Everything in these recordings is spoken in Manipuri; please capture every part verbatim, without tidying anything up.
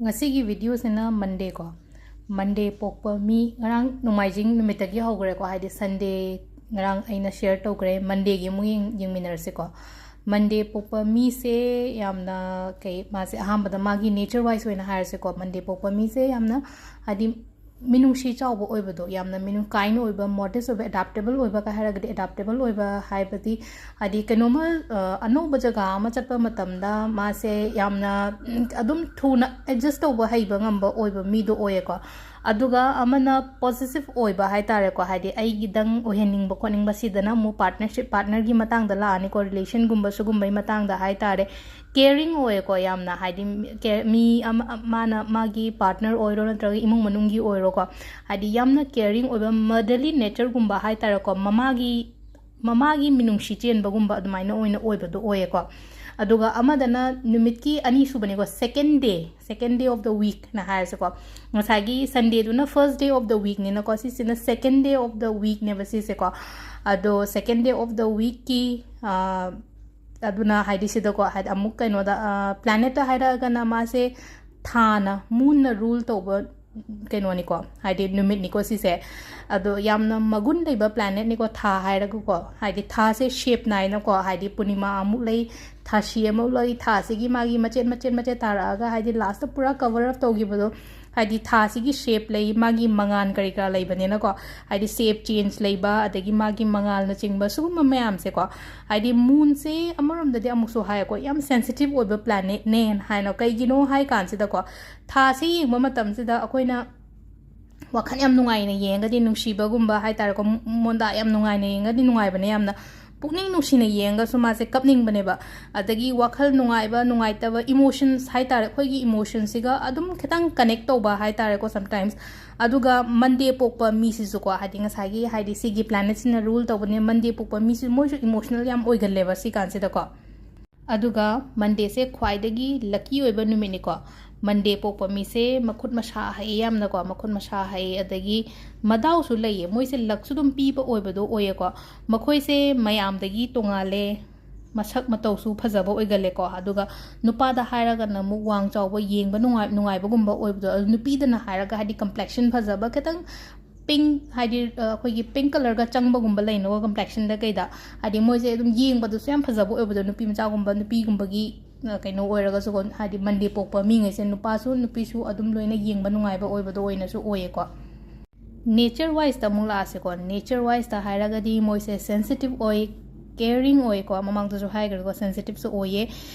ꯉꯁꯤꯒꯤ videoꯁꯤꯅ Mondayꯀꯣ꯫ Monday ꯄꯣꯛꯄ ꯃꯤ, ꯉꯔꯥꯡ ꯅꯣꯡꯃꯥꯏꯖꯤꯡ ꯅꯨꯃꯤꯠꯇꯒꯤ ꯍꯧꯈ꯭ꯔꯦꯀꯣ, ꯍꯥꯏꯗꯤ Sunday ꯉꯔꯥꯡ ꯑꯩꯅ share ꯇꯧꯈ꯭ꯔꯦ, Mondayꯒꯤ ꯑꯃꯨꯛ ꯌꯦꯡ-, ꯌꯦꯡꯃꯤꯟꯅꯔꯁꯤꯀꯣ꯫ Monday ꯄꯣꯛꯄ ꯃꯤꯁꯦ ꯌꯥꯝꯅ ꯀꯩ, ꯃꯥꯁꯦ ꯑꯍꯥꯟꯕꯗ ꯃꯥꯒꯤ nature wise ꯑꯣꯏꯅ ꯍꯥꯏꯔꯁꯤꯀꯣ, Monday ꯄꯣꯛꯄ ꯃꯤꯁꯦ ꯌꯥꯝꯅ ꯍꯥꯏꯗꯤ ꯃꯤꯅꯨꯡꯁꯤ ꯆꯥꯎꯕ ꯑꯣꯏꯕꯗꯣ, ꯌꯥꯝꯅ ꯃꯤꯅꯨꯡ ꯀꯥꯏꯅ ꯑꯣꯏꯕ, modest ꯑꯣꯏꯕ, adaptable ꯑꯣꯏꯕ ꯀꯥꯏ ꯍꯥꯏꯔꯒꯗꯤ, adaptable ꯑꯣꯏꯕ ꯍꯥꯏꯕꯗꯤ ꯍꯥꯏꯗꯤ ꯀꯩꯅꯣꯝꯃ, ꯑ, ꯑꯅꯧꯕ ꯖꯒꯥ ꯑꯃ ꯆꯠꯄ ꯃꯇꯝꯗ ꯃꯥꯁꯦ ꯌꯥꯝꯅ, ꯎꯝ, ꯑꯗꯨꯝ ꯊꯨꯅ adjust ꯇꯧꯕ ꯍꯩꯕ ꯉꯝꯕ ꯑꯣꯏꯕ ꯃꯤꯗꯣ ꯑꯣꯏꯌꯦꯀꯣ꯫ ꯑꯗꯨꯒ ꯑꯃꯅ positive ꯑꯣꯏꯕ ꯍꯥꯏ ꯇꯥꯔꯦꯀꯣ, ꯍꯥꯏꯗꯤ ꯑꯩꯒꯤꯗꯪ ꯑꯣꯏꯍꯟꯅꯤꯡꯕ ꯈꯣꯠꯅꯤꯡꯕ, ꯁꯤꯗꯅ ꯑꯃꯨꯛ partnership, partnerꯒꯤ ꯃꯇꯥꯡꯗ ꯂꯥꯛꯑꯅꯤꯀꯣ, relationꯒꯨꯝꯕ ꯁꯤꯒꯨꯝꯕꯩ ꯃꯇꯥꯡꯗ ꯍꯥꯏ ꯇꯥꯔꯦ꯫ Caring ꯑꯣꯏꯌꯦꯀꯣ ꯌꯥꯝꯅ, ꯍꯥꯏꯗꯤ ꯀꯦ-, ꯃꯤ ꯑꯃ, ꯃꯥꯅ ꯃꯥꯒꯤ partner ꯑꯣꯏꯔꯣ ꯅꯠꯇ꯭ꯔꯒ ꯏꯃꯨꯡ ꯃꯅꯨꯡꯒꯤ ꯑꯣꯏꯔꯣꯀꯣ, ꯍꯥꯏꯗꯤ ꯌꯥꯝꯅ caring ꯑꯣꯏꯕ, motherly natureꯒꯨꯝꯕ ꯍꯥꯏ ꯇꯥꯔꯦꯀꯣ, ꯃꯃꯥꯒꯤ, ꯃꯃꯥꯒꯤ ꯃꯤꯅꯨꯡꯁꯤ ꯆꯦꯟꯕꯒꯨꯝꯕ ꯑꯗꯨꯃꯥꯏꯅ ꯑꯣꯏꯅ ꯑꯣꯏꯕꯗꯣ ꯑꯣꯏꯌꯦꯀꯣ꯫ ꯑꯗꯨꯒ ꯑꯃꯗꯅ ꯅꯨꯃꯤꯠꯀꯤ ꯑꯅꯤꯁꯨꯕꯅꯤꯀꯣ, second day, second day of the weekꯅ ꯍꯥꯏꯔꯁꯦꯀꯣ꯫ ꯉꯁꯥꯏꯒꯤ Sundayꯗꯨꯅ first day of the weekꯅꯤꯅꯀꯣ, ꯁꯤꯁꯤꯅ second day of the weekꯅꯦꯕ ꯁꯤꯁꯦꯀꯣ꯫ ꯑꯗꯣ second day of the weekꯀꯤ, ꯑ, ꯑꯗꯨꯅ ꯍꯥꯏꯗꯤ ꯁꯤꯗꯀꯣ, ꯍꯥꯏꯗꯤ ꯑꯃꯨꯛ ꯀꯩꯅꯣꯗ, ꯑ, planetꯇ ꯍꯥꯏꯔꯛꯑꯒꯅ ꯃꯥꯁꯦ ꯊꯥꯅ, moonꯅ rule ꯇꯧꯕ ꯀꯩꯅꯣꯅꯤꯀꯣ, ꯍꯥꯏꯗꯤ ꯅꯨꯃꯤꯠꯅꯤꯀꯣ ꯁꯤꯁꯦ꯫ ꯑꯗꯣ ꯌꯥꯝꯅ ꯃꯒꯨꯟ ꯂꯩꯕ planetꯅꯤꯀꯣ ꯊꯥ ꯍꯥꯏꯔꯒꯀꯣ, ꯍꯥꯏꯗꯤ ꯊꯥꯁꯦ shape ꯅꯥꯏꯅꯀꯣ, ꯍꯥꯏꯗꯤ ꯄꯨꯔꯅꯤꯃꯥ ꯑꯃꯨꯛ ꯂꯩ, ꯊꯥꯁꯤ ꯑꯃꯨꯛ ꯂꯩ, ꯊꯥꯁꯤꯒꯤ ꯃꯥꯒꯤ ꯃꯆꯦꯠ ꯃꯆꯦꯠ ꯃꯆꯦꯠ ꯇꯥꯔꯛꯑꯒ ꯍꯥꯏꯗꯤ lastꯇ ꯄꯨꯔꯥ cover up ꯇꯧꯈꯤꯕꯗꯣ, ꯍꯥꯏꯗꯤ ꯊꯥꯁꯤꯒꯤ shape ꯂꯩ, ꯃꯥꯒꯤ ꯃꯉꯥꯜ ꯀꯔꯤ ꯀꯔꯥ ꯂꯩꯕꯅꯤꯅꯀꯣ, ꯍꯥꯏꯗꯤ shape change ꯂꯩꯕ, ꯑꯗꯒꯤ ꯃꯥꯒꯤ ꯃꯉꯥꯜꯅꯆꯤꯡꯕ ꯁꯤꯒꯨꯝꯕ ꯃꯌꯥꯝꯁꯦꯀꯣ, ꯍꯥꯏꯗꯤ moonꯁꯦ ꯑꯃꯔꯣꯝꯗꯗꯤ ꯑꯃꯨꯛꯁꯨ ꯍꯥꯏꯀꯣ, ꯌꯥꯝ sensitive ꯑꯣꯏꯕ planetꯅꯦꯅ ꯍꯥꯏꯅ, ꯀꯩꯒꯤꯅꯣ ꯍꯥꯏ ꯀꯥꯟꯁꯤꯗꯀꯣ, ꯊꯥꯁꯦ ꯌꯦꯡꯕ ꯃꯇꯝꯁꯤꯗ ꯑꯩꯈꯣꯏꯅ ꯋꯥꯈꯜ ꯌꯥꯝ ꯅꯨꯡꯉꯥꯏꯅ ꯌꯦꯡꯉꯒꯗꯤ, ꯅꯨꯡꯁꯤꯕꯒꯨꯝꯕ ꯍꯥꯏ ꯇꯥꯔꯦꯀꯣ, ꯃꯣꯟꯗꯥ ꯌꯥꯝ ꯅꯨꯡꯉꯥꯏꯅ ꯌꯦꯡꯉꯒꯗꯤ ꯅꯨꯡꯉꯥꯏꯕꯅꯦ ꯌꯥꯝꯅ꯫ ꯄꯨꯛꯅꯤꯡ ꯅꯨꯡꯁꯤꯅ ꯌꯦꯡꯉꯒꯁꯨ ꯃꯥꯁꯦ ꯀꯞꯅꯤꯡꯕꯅꯦꯕ꯫ ꯑꯗꯒꯤ ꯋꯥꯈꯜ ꯅꯨꯡꯉꯥꯏꯕ, ꯅꯨꯡꯉꯥꯏꯇꯕ, emotions ꯍꯥꯏ ꯇꯥꯔꯦ, ꯑꯩꯈꯣꯏꯒꯤ emotionꯁꯤꯒ ꯑꯗꯨꯝ ꯈꯤꯇꯪ connect ꯇꯧꯕ ꯍꯥꯏ ꯇꯥꯔꯦꯀꯣ sometimes꯫ ꯑꯗꯨꯒ Monday ꯄꯣꯛꯄ ꯃꯤꯁꯤꯁꯨꯀꯣ, ꯍꯥꯏꯗꯤ ꯉꯁꯥꯏꯒꯤ, ꯍꯥꯏꯗꯤ ꯁꯤꯒꯤ planetꯁꯤꯅ rule ꯇꯧꯕꯅꯦ, Monday ꯄꯣꯛꯄ ꯃꯤꯁꯤ ꯃꯣꯏꯁꯨ emotional ꯌꯥꯝ ꯑꯣꯏꯒꯜꯂꯦꯕ ꯁꯤ ꯀꯥꯟꯁꯤꯗꯀꯣ꯫ ꯑꯗꯨꯒ Mondayꯁꯦ ꯈ꯭ꯋꯥꯏꯗꯒꯤ lucky ꯑꯣꯏꯕ ꯅꯨꯃꯤꯠꯅꯤꯀꯣ꯫ Monday ꯄꯣꯛꯄ ꯃꯤꯁꯦ ꯃꯈꯨꯠ ꯃꯁꯥ ꯍꯩ ꯌꯥꯝꯅꯀꯣ, ꯃꯈꯨꯠ ꯃꯁꯥ ꯍꯩ, ꯑꯗꯒꯤ ꯃꯗꯥꯎꯁꯨ ꯂꯩꯌꯦ, ꯃꯣꯏꯁꯦ luckꯁꯨ ꯑꯗꯨꯝ ꯄꯤꯕ ꯑꯣꯏꯕꯗꯣ ꯑꯣꯏꯌꯦꯀꯣ꯫ ꯃꯈꯣꯏꯁꯦ ꯃꯌꯥꯝꯗꯒꯤ ꯇꯣꯉꯥꯜꯂꯦ, ꯃꯁꯛ ꯃꯇꯧꯁꯨ ꯐꯖꯕ ꯑꯣꯏꯒꯜꯂꯦꯀꯣ꯫ ꯑꯗꯨꯒ ꯅꯨꯄꯥꯗ ꯍꯥꯏꯔꯒꯅ ꯑꯃꯨꯛ ꯋꯥꯡ ꯆꯥꯎꯕ, ꯌꯦꯡꯕ ꯅꯨꯡꯉꯥꯏ-, ꯅꯨꯡꯉꯥꯏꯕꯒꯨꯝꯕ ꯑꯣꯏꯕꯗꯣ꯫ ꯑꯗꯨ ꯅꯨꯄꯤꯗꯅ ꯍꯥꯏꯔꯒ ꯍꯥꯏꯗꯤ complexion ꯐꯖꯕ, ꯈꯤꯇꯪ pink, ꯍꯥꯏꯗꯤ, ꯑ, ꯑꯩꯈꯣꯏꯒꯤ pink colourꯒ ꯆꯪꯕꯒꯨꯝꯕ ꯂꯩꯅꯀꯣ complexionꯗ ꯀꯩꯗ, ꯍꯥꯏꯗꯤ ꯃꯣꯏꯁꯦ ꯑꯗꯨꯝ ꯌꯦꯡꯕꯗꯁꯨ ꯌꯥꯝ ꯐꯖꯕ ꯑꯣꯏꯕꯗꯣ, ꯅꯨꯄꯤ ꯃꯆꯥꯒꯨꯝꯕ, ꯅꯨꯄꯤꯒꯨꯝꯕꯒꯤ, ꯑ, ꯀꯩꯅꯣ ꯑꯣꯏꯔꯒꯁꯨꯀꯣ, ꯍꯥꯏꯗꯤ Monday ꯄꯣꯛꯄ ꯃꯤꯉꯩꯁꯦ, ꯅꯨꯄꯥꯁꯨ ꯅꯨꯄꯤꯁꯨ ꯑꯗꯨꯝ ꯂꯣꯏꯅ ꯌꯦꯡꯕ ꯅꯨꯡꯉꯥꯏꯕ ꯑꯣꯏꯕꯗꯣ ꯑꯣꯏꯅꯁꯨ ꯑꯣꯏꯌꯦꯀꯣ꯫ Nature wiseꯇ ꯑꯃꯨꯛ ꯂꯥꯛꯑꯁꯦꯀꯣ꯫ Nature wiseꯇ ꯍꯥꯏꯔꯒꯗꯤ ꯃꯣꯏꯁꯦ sensitive ꯑꯣꯏ, caring ꯑꯣꯏꯀꯣ, ꯃꯃꯥꯡꯗꯁꯨ ꯍꯥꯏꯈ꯭ꯔꯦꯀꯣ, sensitiveꯁꯨ ꯑꯣꯏꯌꯦ,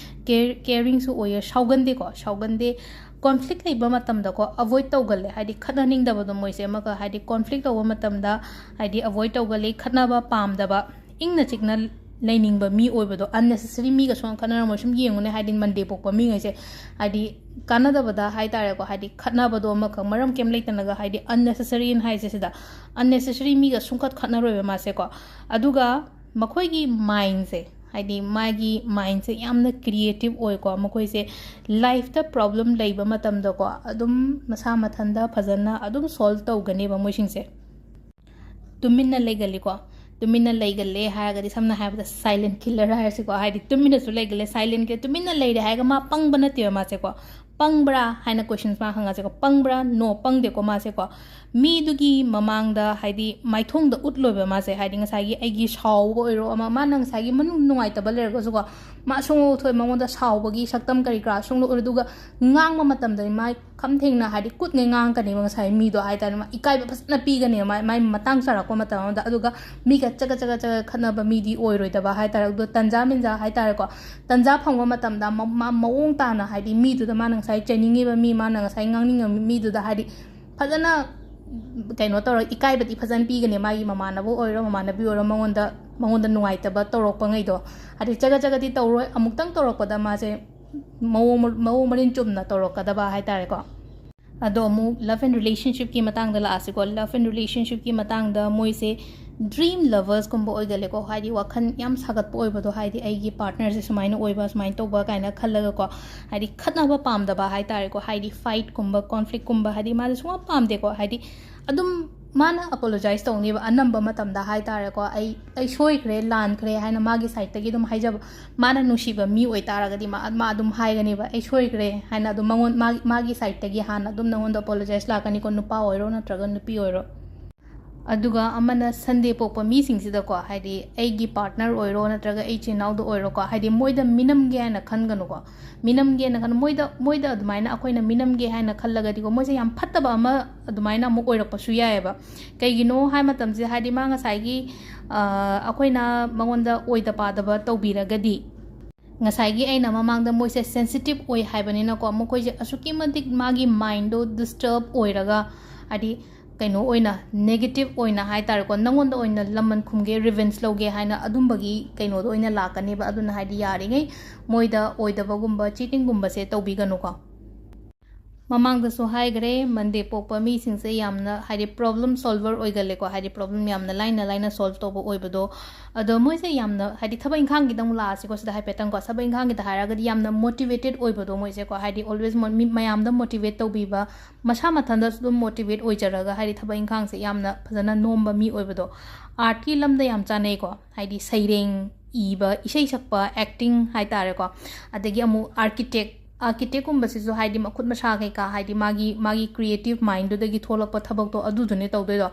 care-, caringꯁꯨ ꯑꯣꯏꯌꯦ, ꯁꯥꯎꯒꯟꯗꯦꯀꯣ, ꯁꯥꯎꯒꯟꯗꯦ꯫ Conflict ꯂꯩꯕ ꯃꯇꯝꯗꯀꯣ avoid ꯇꯧꯒꯜꯂꯦ, ꯍꯥꯏꯗꯤ ꯈꯠꯅꯅꯤꯡꯗꯕꯗꯣ ꯃꯣꯏꯁꯦ ꯑꯃꯒ, ꯍꯥꯏꯗꯤ conflict ꯇꯧꯕ ꯃꯇꯝꯗ ꯍꯥꯏꯗꯤ avoid ꯇꯧꯒꯜꯂꯤ, ꯈꯠꯅꯕ ꯄꯥꯝꯗꯕ, ꯏꯪꯅ ꯆꯤꯛꯅ ꯂꯩꯅꯤꯡꯕ ꯃꯤ ꯑꯣꯏꯕꯗꯣ꯫ Unnecessary ꯃꯤꯒ ꯁꯨꯡꯈꯠ ꯈꯠꯅꯔꯝꯃꯣꯏ꯫ ꯁꯨꯝ ꯌꯦꯡꯉꯨꯅꯦ, ꯍꯥꯏꯗꯤ Monday ꯄꯣꯛꯄ ꯃꯤꯉꯩꯁꯦ, ꯍꯥꯏꯗꯤ ꯀꯥꯟꯅꯗꯕꯗ ꯍꯥꯏ ꯇꯥꯔꯦꯀꯣ, ꯍꯥꯏꯗꯤ ꯈꯠꯅꯕꯗꯣ ꯑꯃꯈꯛ ꯃꯔꯝ ꯀꯩꯝ ꯂꯩꯇꯅꯒ, ꯍꯥꯏꯗꯤ unnecessary ꯍꯥꯏꯁꯦ ꯁꯤꯗ, unnecessary ꯃꯤꯒ ꯁꯨꯡꯈꯠ ꯈꯠꯅꯔꯣꯏꯕ ꯃꯥꯁꯦꯀꯣ꯫ ꯑꯗꯨꯒ ꯃꯈꯣꯏꯒꯤ mindꯁꯦ, ꯍꯥꯏꯗꯤ ꯃꯥꯒꯤ mindꯁꯦ ꯌꯥꯝꯅ creative ꯑꯣꯏꯀꯣ꯫ ꯃꯈꯣꯏꯁꯦ lifeꯇ problem ꯂꯩꯕ ꯃꯇꯝꯗꯀꯣ, ꯑꯗꯨꯝ ꯃꯁꯥ ꯃꯊꯟꯇ ꯐꯖꯅ ꯑꯗꯨꯝ solve ꯇꯧꯒꯅꯦꯕ ꯃꯣꯏꯁꯤꯡꯁꯦ꯫ ꯇꯨꯃꯤꯟꯅ ꯂꯩꯒꯜꯂꯤꯀꯣ꯫ ꯇꯨꯃꯤꯟꯅ ꯂꯩꯒꯜꯂꯦ ꯍꯥꯏꯔꯒꯗꯤ, ꯁꯝꯅ ꯍꯥꯏꯔꯕꯗ silent killer ꯍꯥꯏꯔꯁꯤꯀꯣ, ꯍꯥꯏꯗꯤ ꯇꯨꯃꯤꯟꯅꯁꯨ ꯂꯩꯒꯜꯂꯦ, silent killer, ꯇꯨꯃꯤꯟꯅ ꯂꯩꯔꯦ ꯍꯥꯏꯔꯒ ꯃꯥ ꯄꯪꯕ ꯅꯠꯇꯦꯕ ꯃꯥꯁꯦꯀꯣ꯫ ꯄꯪꯕ꯭ꯔꯥ ꯍꯥꯏꯅ questions ꯃꯥ ꯍꯪꯉꯁꯦꯀꯣ꯫ ꯄꯪꯕ꯭ꯔꯥ? No, ꯄꯪꯗꯦꯀꯣ ꯃꯥꯁꯦꯀꯣ꯫ ꯃꯤꯗꯨꯒꯤ ꯃꯃꯥꯡꯗ ꯍꯥꯏꯗꯤ ꯃꯥꯏꯊꯣꯡꯗ ꯎꯠꯂꯣꯏꯕ ꯃꯥꯁꯦ, ꯍꯥꯏꯗꯤ ꯉꯁꯥꯏꯒꯤ ꯑꯩꯒꯤ ꯁꯥꯎꯕ ꯑꯣꯏꯔꯣ, ꯑꯃ, ꯃꯥꯅ ꯉꯁꯥꯏꯒꯤ ꯃꯅꯨꯡ ꯅꯨꯡꯉꯥꯏꯇꯕ ꯂꯩꯔꯒꯁꯨꯀꯣ, ꯃꯥ ꯁꯨꯡꯎ ꯎꯊꯣꯛꯑꯣꯏ, ꯃꯉꯣꯟꯗ ꯁꯥꯎꯕꯒꯤ ꯁꯛꯇꯝ ꯀꯔꯤ ꯀꯔꯥ ꯁꯨꯡꯎ ꯎꯔꯣꯏ꯫ ꯑꯗꯨꯒ ꯉꯥꯡꯕ ꯃꯇꯝꯗꯗꯤ ꯃꯥꯏ ꯈꯝ ꯊꯦꯡꯅ ꯍꯥꯏꯗꯤ ꯀꯨꯠꯉꯩ ꯉꯥꯡꯉꯛꯀꯅꯦꯕ ꯉꯁꯥꯏ ꯃꯤꯗꯣ ꯍꯥꯏ ꯇꯥꯔꯦ꯫ ꯃꯥ ꯏꯀꯥꯏꯕ ꯐꯖꯅ ꯄꯤꯒꯅꯦꯕ, ꯃꯥꯏ, ꯃꯥꯏ ꯃꯇꯥꯡ ꯆꯥꯔꯛꯄ ꯃꯇꯝ ꯑꯃꯗ꯫ ꯑꯗꯨꯒ ꯃꯤꯒ ꯆꯒꯠ ꯆꯒꯠ ꯆꯒꯠ ꯈꯠꯅꯕ ꯃꯤꯗꯤ ꯑꯣꯏꯔꯣꯏꯗꯕ ꯍꯥꯏ ꯇꯥꯔꯦ꯫ ꯑꯗꯣ ꯇꯟꯖꯥ ꯃꯦꯟꯖꯥ ꯍꯥꯏ ꯇꯥꯔꯦꯀꯣ, ꯇꯟꯖꯥ ꯐꯪꯕ ꯃꯇꯝꯗ ꯃ-, ꯃꯥ ꯃꯑꯣꯡ ꯇꯥꯅ ꯍꯥꯏꯗꯤ ꯃꯤꯗꯨꯗ, ꯃꯥꯅ ꯉꯁꯥꯏ ꯆꯩꯅꯤꯡꯉꯤꯕ ꯃꯤ, ꯃꯥꯅ ꯉꯁꯥꯏ ꯉꯥꯡꯅꯤꯡꯉꯤꯕ ꯃꯤꯗꯨꯗ ꯍꯥꯏꯗꯤ ꯐꯖꯅ ꯀꯩꯅꯣ ꯇꯧꯔ ꯏꯀꯥꯏꯕꯗꯤ ꯐꯖꯅ ꯄꯤꯒꯅꯤ꯫ ꯃꯥꯒꯤ ꯃꯃꯥꯟꯅꯕ ꯑꯣꯏꯔꯣ, ꯃꯃꯥꯟꯅꯕꯤ ꯑꯣꯏꯔꯣ, ꯃꯉꯣꯟꯗ, ꯃꯉꯣꯟꯗ ꯅꯨꯡꯉꯥꯏꯇꯕ ꯇꯧꯔꯛꯄꯉꯩꯗꯣ, ꯍꯥꯏꯗꯤ ꯆꯒꯠ ꯆꯒꯠꯇꯤ ꯇꯧꯔꯣꯏ꯫ ꯑꯃꯨꯛꯇꯪ ꯇꯧꯔꯛꯄꯗ ꯃꯥꯁꯦ ꯃꯑꯣꯡ ꯃ-, ꯃꯑꯣꯡ ꯃꯔꯤꯟ ꯆꯨꯝꯅ ꯇꯧꯔꯛꯀꯗꯕ ꯍꯥꯏ ꯇꯥꯔꯦꯀꯣ꯫ ꯑꯗꯣ ꯑꯃꯨꯛ love and relationshipꯀꯤ ꯃꯇꯥꯡꯗ ꯂꯥꯛꯑꯁꯤꯀꯣ꯫ Love and relationshipꯀꯤ ꯃꯇꯥꯡꯗ ꯃꯣꯏꯁꯦ dream loversꯀꯨꯝꯕ ꯑꯣꯏꯒꯜꯂꯦꯀꯣ, ꯍꯥꯏꯗꯤ ꯋꯥꯈꯜ ꯌꯥꯝ ꯁꯥꯒꯠꯄ ꯑꯣꯏꯕꯗꯣ, ꯍꯥꯏꯗꯤ ꯑꯩꯒꯤ partnerꯁꯦ ꯁꯨꯃꯥꯏꯅ ꯑꯣꯏꯕ, ꯁꯨꯃꯥꯏꯅ ꯇꯧꯕ ꯀꯥꯏꯅ ꯈꯜꯂꯒꯀꯣ, ꯍꯥꯏꯗꯤ ꯈꯠꯅꯕ ꯄꯥꯝꯗꯕ ꯍꯥꯏ ꯇꯥꯔꯦꯀꯣ, ꯍꯥꯏꯗꯤ fightꯀꯨꯝꯕ, conflictꯀꯨꯝꯕ, ꯍꯥꯏꯗꯤ ꯃꯥꯁꯦ ꯁꯨꯡꯄꯥꯝ ꯄꯥꯝꯗꯦꯀꯣ, ꯍꯥꯏꯗꯤ ꯑꯗꯨꯝ ꯃꯥꯅ ꯑꯄꯣꯂꯣꯖꯥꯏꯁ ꯇꯧꯅꯦꯕ ꯑꯅꯝꯕ ꯃꯇꯝꯗ ꯍꯥꯏ ꯇꯥꯔꯦꯀꯣ꯫ "ꯑꯩ ꯑꯩ ꯁꯣꯏꯈ꯭ꯔꯦ, ꯂꯥꯟꯈ꯭ꯔꯦ" ꯍꯥꯏꯅ ꯃꯥꯒꯤ ꯁꯥꯏꯠꯇꯒꯤ ꯑꯗꯨꯝ ꯍꯥꯏꯖꯕ꯫ ꯃꯥꯅ ꯅꯨꯡꯁꯤꯕ ꯃꯤ ꯑꯣꯏꯇꯥꯔꯒꯗꯤ ꯃꯥ ꯃꯥ ꯑꯗꯨꯝ ꯍꯥꯏꯒꯅꯦꯕ, "ꯑꯩ ꯁꯣꯏꯈ꯭ꯔꯦ" ꯍꯥꯏꯅ ꯑꯗꯨꯝ ꯃꯉꯣꯟ ꯃꯥꯒꯤ ꯃꯥꯒꯤ ꯁꯥꯏꯠꯇꯒꯤ ꯍꯥꯟꯅ ꯑꯗꯨꯝ ꯅꯉꯣꯟꯗ ꯑꯄꯣꯂꯣꯖꯥꯏꯁ ꯂꯥꯛꯀꯅꯤꯀꯣ, ꯅꯨꯄꯥ ꯑꯣꯏꯔꯣ ꯅꯠꯇ꯭ꯔꯒ ꯅꯨꯄꯤ ꯑꯣꯏꯔꯣ꯫ ꯑꯗꯨꯒ ꯑꯃꯅ ꯁꯟꯗꯦ ꯄꯣꯛꯄ ꯃꯤꯁꯤꯡꯁꯤꯗꯀꯣ, ꯍꯥꯏꯗꯤ ꯑꯩꯒꯤ ꯄꯥꯔꯠꯅꯔ ꯑꯣꯏꯔꯣ ꯅꯠꯇ꯭ꯔꯒ ꯑꯩ ꯏꯆꯤꯟ ꯏꯅꯥꯎꯗ ꯑꯣꯏꯔꯣꯀꯣ, ꯍꯥꯏꯗꯤ ꯃꯣꯏꯗ ꯃꯤꯅꯝꯒꯦ ꯍꯥꯏꯅ ꯈꯟꯒꯅꯨꯀꯣ꯫ ꯃꯤꯅꯝꯒꯦꯅ ꯈꯟ ꯃꯣꯏꯗ ꯃꯣꯏꯗ ꯑꯗꯨꯃꯥꯏꯅ ꯑꯩꯈꯣꯏꯅ ꯃꯤꯅꯝꯒꯦ ꯍꯥꯏꯅ ꯈꯜꯂꯒꯗꯤꯀꯣ, ꯃꯣꯏꯁꯦ ꯌꯥꯝ ꯐꯠꯇꯕ ꯑꯃ ꯑꯗꯨꯃꯥꯏꯅ ꯑꯃꯨꯛ ꯑꯣꯏꯔꯛꯄꯁꯨ ꯌꯥꯏꯑꯕ꯫ ꯀꯩꯒꯤꯅꯣ ꯍꯥꯏ ꯃꯇꯝꯁꯤꯗ, ꯍꯥꯏꯗꯤ ꯃꯥ ꯉꯁꯥꯏꯒꯤ, ꯑ, ꯑꯩꯈꯣꯏꯅ ꯃꯉꯣꯟꯗ ꯑꯣꯏꯗ ꯄꯥꯗꯕ ꯇꯧꯕꯤꯔꯒꯗꯤ, ꯉꯁꯥꯏꯒꯤ ꯑꯩꯅ ꯃꯃꯥꯡꯗ ꯃꯣꯏꯁꯦ ꯁꯦꯟꯁꯤꯇꯤꯞ ꯑꯣꯏ ꯍꯥꯏꯕꯅꯤꯅꯀꯣ, ꯃꯈꯣꯏꯁꯦ ꯑꯁꯨꯛꯀꯤ ꯃꯇꯤꯛ ꯃꯥꯒꯤ ꯃꯥꯏꯟꯗꯣ ꯗꯤꯁꯇꯔꯕ ꯑꯣꯏꯔꯒ, ꯍꯥꯏꯗꯤ ꯀꯩꯅꯣ ꯑꯣꯏꯅ, ꯅꯦꯒꯦꯇꯤꯞ ꯑꯣꯏꯅ ꯍꯥꯏ ꯇꯥꯔꯦꯀꯣ, ꯅꯪꯉꯣꯟꯗ ꯑꯣꯏꯅ ꯂꯃꯟ ꯈꯨꯝꯒꯦ, ꯔꯤꯚꯦꯟꯖ ꯂꯧꯒꯦ ꯍꯥꯏꯅ ꯑꯗꯨꯝꯕꯒꯤ ꯀꯩꯅꯣꯗꯣ ꯑꯣꯏꯅ ꯂꯥꯛꯀꯅꯦꯕ꯫ ꯑꯗꯨꯅ ꯍꯥꯏꯗꯤ ꯌꯥꯔꯤꯉꯩ ꯃꯣꯏꯗ ꯑꯣꯏꯗꯕꯒꯨꯝꯕ, ꯆꯤꯇꯤꯡꯒꯨꯝꯕꯁꯦ ꯇꯧꯕꯤꯒꯅꯨꯀꯣ꯫ ꯃꯃꯥꯡꯗꯁꯨ ꯍꯥꯏꯈ꯭ꯔꯦ, ꯃꯟꯗꯦ ꯄꯣꯛꯄ ꯃꯤꯁꯤꯡꯁꯦ ꯌꯥꯝꯅ, ꯍꯥꯏꯗꯤ, ꯄ꯭ꯔꯣꯕ꯭ꯂꯦꯝ ꯁꯣꯜꯚꯔ ꯑꯣꯏꯒꯜꯂꯦꯀꯣ, ꯍꯥꯏꯗꯤ ꯄ꯭ꯔꯣꯕ꯭ꯂꯦꯝ ꯌꯥꯝꯅ ꯂꯥꯏꯅ ꯂꯥꯏꯅ ꯁꯣꯜꯚ ꯇꯧꯕ ꯑꯣꯏꯕꯗꯣ꯫ ꯑꯗꯣ ꯃꯣꯏꯁꯦ ꯌꯥꯝꯅ, ꯍꯥꯏꯗꯤ, ꯊꯕꯛ ꯏꯪꯈꯥꯡꯒꯤꯗ ꯑꯃꯨꯛ ꯂꯥꯛꯑꯁꯤꯀꯣ, ꯁꯤꯗ ꯍꯥꯏꯐꯦꯠꯇꯪꯀꯣ, ꯊꯕꯛ ꯏꯪꯈꯥꯡꯒꯤꯗ ꯍꯥꯏꯔꯒꯗꯤ ꯌꯥꯝꯅ ꯃꯣꯇꯤꯚꯦꯇꯦꯠ ꯑꯣꯏꯕꯗꯣ ꯃꯣꯏꯁꯦꯀꯣ, ꯍꯥꯏꯗꯤ ꯑꯣꯜꯋꯦꯁ ꯃꯤ ꯃꯌꯥꯝꯗ ꯃꯣꯇꯤꯚꯦꯠ ꯇꯧꯕꯤꯕ, ꯃꯁꯥ ꯃꯊꯟꯗꯁꯨ ꯑꯗꯨꯝ ꯃꯣꯇꯤꯚꯦꯠ ꯑꯣꯏꯖꯔꯒ, ꯍꯥꯏꯗꯤ ꯊꯕꯛ ꯏꯪꯈꯥꯡꯁꯦ ꯌꯥꯝꯅ ꯐꯖꯅ ꯅꯣꯝꯕ ꯃꯤ ꯑꯣꯏꯕꯗꯣ꯫ ꯑꯥꯔꯠꯀꯤ ꯂꯝꯗ ꯌꯥꯝ ꯆꯥꯅꯩꯀꯣ, ꯍꯥꯏꯗꯤ ꯁꯩꯔꯦꯡ ꯏꯕ, ꯏꯁꯩ ꯁꯛꯄ, ꯑꯦꯛꯇꯤꯡ ꯍꯥꯏ ꯇꯥꯔꯦꯀꯣ꯫ ꯑꯗꯒꯤ ꯑꯃꯨꯛ ꯑꯥꯔꯀꯤꯇꯦꯛ, ꯑꯥꯔꯀꯤꯇꯦꯛꯀꯨꯝꯕꯁꯤꯁꯨ, ꯍꯥꯏꯗꯤ, ꯃꯈꯨꯠ ꯃꯁꯥ ꯀꯩꯀꯥ, ꯍꯥꯏꯗꯤ, ꯃꯥꯒꯤ, ꯃꯥꯒꯤ ꯀ꯭ꯔꯤꯌꯦꯇꯤꯞ ꯃꯥꯏꯟꯗꯨꯗꯒꯤ ꯊꯣꯛꯂꯛꯄ ꯊꯕꯛꯇꯣ ꯑꯗꯨꯗꯨꯅꯦ ꯇꯧꯗꯣꯏꯗꯣ꯫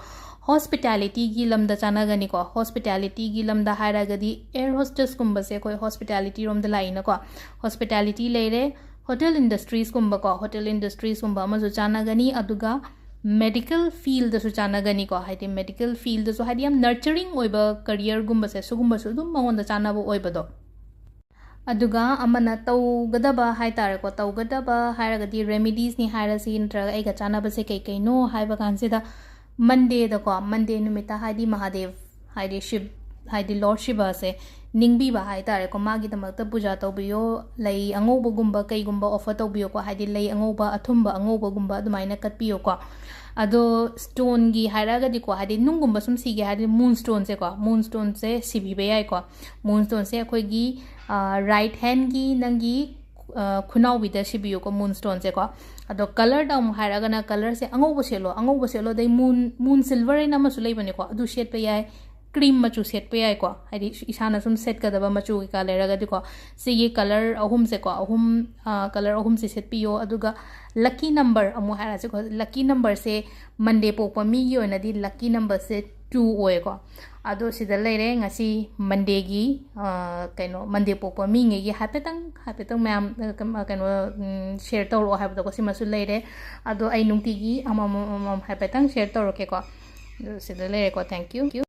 ꯍꯣꯁꯄꯤꯇꯥꯂꯤꯇꯤꯒꯤ ꯂꯝꯗ ꯆꯥꯅꯒꯅꯤꯀꯣ꯫ ꯍꯣꯁꯄꯤꯇꯥꯂꯤꯇꯤꯒꯤ ꯂꯝꯗ ꯍꯥꯏꯔꯒꯗꯤ, ꯑꯦꯌꯔ ꯍꯣꯁꯇꯦꯁꯀꯨꯝꯕꯁꯦ ꯑꯩꯈꯣꯏ ꯍꯣꯁꯄꯤꯇꯥꯂꯤꯇꯤ ꯔꯣꯝꯗ ꯂꯥꯛꯏꯅꯀꯣ꯫ ꯍꯣꯁꯄꯤꯇꯥꯂꯤꯇꯤ ꯂꯩꯔꯦ, ꯍꯣꯇꯦꯜ ꯏꯟꯗꯁꯇ꯭ꯔꯤꯁꯀꯨꯝꯕꯀꯣ, ꯍꯣꯇꯦꯜ ꯏꯟꯗꯁꯇ꯭ꯔꯤꯁꯀꯨꯝꯕ ꯑꯃꯁꯨ ꯆꯥꯅꯒꯅꯤ꯫ ꯑꯗꯨꯒ ꯃꯦꯗꯤꯀꯦꯜ ꯐꯤꯜꯗꯁꯨ ꯆꯥꯅꯒꯅꯤꯀꯣ, ꯍꯥꯏꯗꯤ ꯃꯦꯗꯤꯀꯦꯜ ꯐꯤꯜꯗꯁꯨ, ꯍꯥꯏꯗꯤ ꯌꯥꯝ ꯅꯔꯆꯔꯤꯡ ꯑꯣꯏꯕ ꯀꯔꯤꯌꯔꯒꯨꯝꯕꯁꯦ, ꯁꯤꯒꯨꯝꯕꯁꯨ ꯑꯗꯨꯝ ꯃꯉꯣꯟꯗ ꯆꯥꯅꯕ ꯑꯣꯏꯕꯗꯣ꯫ ꯑꯗꯨꯒ ꯑꯃꯅ ꯇꯧꯒꯗꯕ ꯍꯥꯏ ꯇꯥꯔꯦꯀꯣ, ꯇꯧꯒꯗꯕ ꯍꯥꯏꯔꯒꯗꯤ ꯔꯦꯃꯤꯗꯤꯁꯅꯤ ꯍꯥꯏꯔꯁꯤ, ꯅꯠꯇ꯭ꯔꯒ ꯑꯩꯒ ꯆꯥꯅꯕꯁꯦ ꯀꯩ ꯀꯩꯅꯣ ꯍꯥꯏꯕ ꯀꯥꯟꯁꯤꯗ, ꯃꯟꯗꯦꯗꯀꯣ, ꯃꯟꯗꯦ ꯅꯨꯃꯤꯠꯇ, ꯍꯥꯏꯗꯤ ꯃꯍꯥꯗꯦꯕ, ꯍꯥꯏꯗꯤ ꯁꯤꯕ, ꯍꯥꯏꯗꯤ ꯂꯣꯔꯗ ꯁꯤꯕꯁꯦ ꯅꯤꯡꯕꯤꯕ ꯍꯥꯏ ꯇꯥꯔꯦꯀꯣ, ꯃꯥꯒꯤꯗꯃꯛꯇ ꯄꯨꯖꯥ ꯇꯧꯕꯤꯌꯣ, ꯂꯩ ꯑꯉꯧꯕꯒꯨꯝꯕ ꯀꯩꯒꯨꯝꯕ ꯑꯣꯐꯔ ꯇꯧꯕꯤꯌꯣꯀꯣ, ꯍꯥꯏꯗꯤ ꯂꯩ ꯑꯉꯧꯕ, ꯑꯊꯨꯝꯕ ꯑꯉꯧꯕꯒꯨꯝꯕ ꯑꯗꯨꯃꯥꯏꯅ ꯀꯠꯄꯤꯌꯣꯀꯣ꯫ ꯑꯗꯣ ꯁ꯭ꯇꯣꯟꯒꯤ ꯍꯥꯏꯔꯒꯗꯤꯀꯣ, ꯍꯥꯏꯗꯤ ꯅꯨꯡꯒꯨꯝꯕ ꯁꯨꯝ ꯁꯤꯒꯦ ꯍꯥꯏꯔꯗꯤ ꯃꯨꯟ ꯁ꯭ꯇꯣꯟꯁꯦꯀꯣ, ꯃꯨꯟ ꯁ꯭ꯇꯣꯟꯁꯦ ꯁꯤꯕꯤꯕ ꯌꯥꯏꯀꯣ꯫ ꯃꯨꯟ ꯁ꯭ꯇꯣꯟꯁꯦ ꯑꯩꯈꯣꯏꯒꯤ, ꯑ, ꯔꯥꯏꯠ ꯍꯦꯟꯒꯤ ꯅꯪꯒꯤ ꯈꯨꯅꯥꯎꯕꯤꯗ ꯁꯤꯕꯤꯌꯨꯀꯣ, moonstone ꯁꯦꯀꯣ꯫ ꯑꯗꯣ colour ꯗ ꯑꯃꯨꯛ ꯍꯥꯏꯔꯒꯅ, colour ꯁꯦ ꯑꯉꯧꯕ ꯁꯦꯠꯂꯣ, ꯑꯉꯧꯕ ꯁꯦꯠꯂꯣ, ꯑꯗꯩ moon, moon silver ꯍꯥꯏꯅ ꯑꯃꯁꯨ ꯂꯩꯕꯅꯦꯀꯣ, ꯑꯗꯨ ꯁꯦꯠꯄ ꯌꯥꯏ, cream ꯃꯆꯨ ꯁꯦꯠꯄ ꯌꯥꯏꯀꯣ, ꯍꯥꯏꯗꯤ ꯏꯁꯥꯅ ꯁꯨꯝ ꯁꯦꯠꯀꯗꯕ ꯃꯆꯨ ꯀꯩꯀꯥ ꯂꯩꯔꯒꯗꯤꯀꯣ꯫ ꯁꯤꯒꯤ colour ꯑꯍꯨꯝꯁꯦꯀꯣ, ꯑꯍꯨꯝ, colour ꯑꯍꯨꯝꯁꯦ ꯁꯦꯠꯄꯤꯌꯣ꯫ ꯑꯗꯨꯒ lucky number ꯑꯃꯨꯛ ꯍꯥꯏꯔꯁꯤꯀꯣ, lucky number ꯁꯦ Monday ꯄꯣꯛꯄ ꯃꯤꯒꯤ ꯑꯣꯏꯅꯗꯤ lucky number ꯁꯦ two ꯑꯣꯏꯌꯦꯀꯣ꯫ ꯑꯗꯣ ꯁꯤꯗ ꯂꯩꯔꯦ ꯉꯁꯤ Monday ꯒꯤ, ꯀꯩꯅꯣ, Monday ꯄꯣꯛꯄ ꯃꯤꯉꯩꯒꯤ ꯍꯥꯏꯐꯦꯠꯇꯪ, ꯍꯥꯏꯐꯦꯠꯇꯪ ꯃꯌꯥꯝ, ꯀꯩꯅꯣ, share ꯇꯧꯔꯛꯑꯣ ꯍꯥꯏꯕꯗꯣꯀꯣ, ꯁꯤꯃꯁꯨ ꯂꯩꯔꯦ꯫ ꯑꯗꯣ ꯑꯩ ꯅꯨꯡꯇꯤꯒꯤ ꯑꯃꯃꯝ, ꯑꯃꯃꯝ ꯍꯥꯏꯐꯦꯠꯇꯪ share ꯇꯧꯔꯛꯀꯦꯀꯣ꯫ ꯑꯗꯣ ꯁꯤꯗ ꯂꯩꯔꯦꯀꯣ, thank you꯫